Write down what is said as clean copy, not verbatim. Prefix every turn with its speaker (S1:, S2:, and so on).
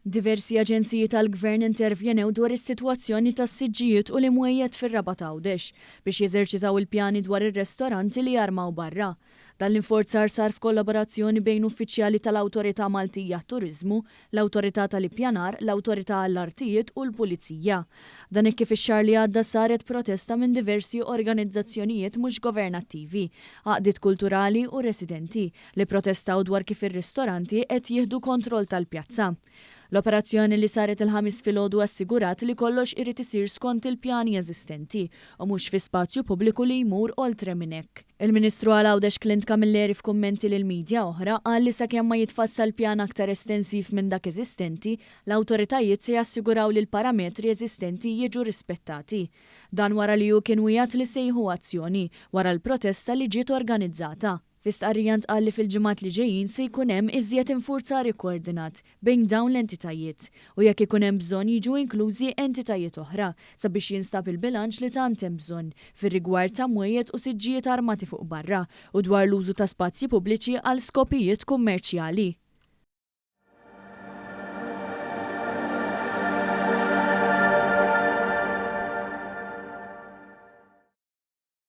S1: Diversi aġenziji tal-Gvern intervjenew dwar is-sitwazzjoni tas-siġġijiet u l-imwejjed fir-Rabat Għawdex biex jeżerċitaw il-pjani dwar ir-restoranti li jarmaw barra. Dan l-inforzar sar f'kollaborazzjoni bejn uffiċjali tal-Awtorità Maltija għat-Turiżmu, l-Awtorità tal-Ippjanar, l-Awtorità għall-Artijiet u l-Pulizija. Dan hekk kif ix-xahar li għadda saret protesta minn diversi organizzazzjonijiet mhux governattivi, għaqdiet kulturali u residenti li pprotestaw dwar kif ir-ristoranti qed jieħdu kontroll tal-pjazza. L-operazzjoni li saret il-Ħamis filgħodu assigurat li kollox irid isir skont il-pjani eżistenti u mhux fi spazju pubbliku li jmur oltre minn hekk. Il-Ministru għal Għawdex Clint Camilleri f'kummenti lil media oħra qal li sakemm ma jitfassal pjan aktar estensiv minn dak eżistenti, l-awtoritajiet se jassiguraw li l-parametri eżistenti jiġu rispettati. Dan wara li hu kien wiegħed li se jieħu azzjoni wara l-protesta li ġiet organizzata. Fi stqarrija ntqal li fil-ġimgħat li ġejjin se jkun hemm iżjed infurzar ikkoordinat bejn dawn l-entitajiet u jekk ikun hemm bżonn jiġu inklużi entitajiet oħra sabiex jinstab il-bilanċ li tant hemm bżonn fir-rigward ta' mwejjed u siġġijiet armati fuq barra u dwar l-użu ta' spazji pubbliċi għal skopijiet kummerċjali.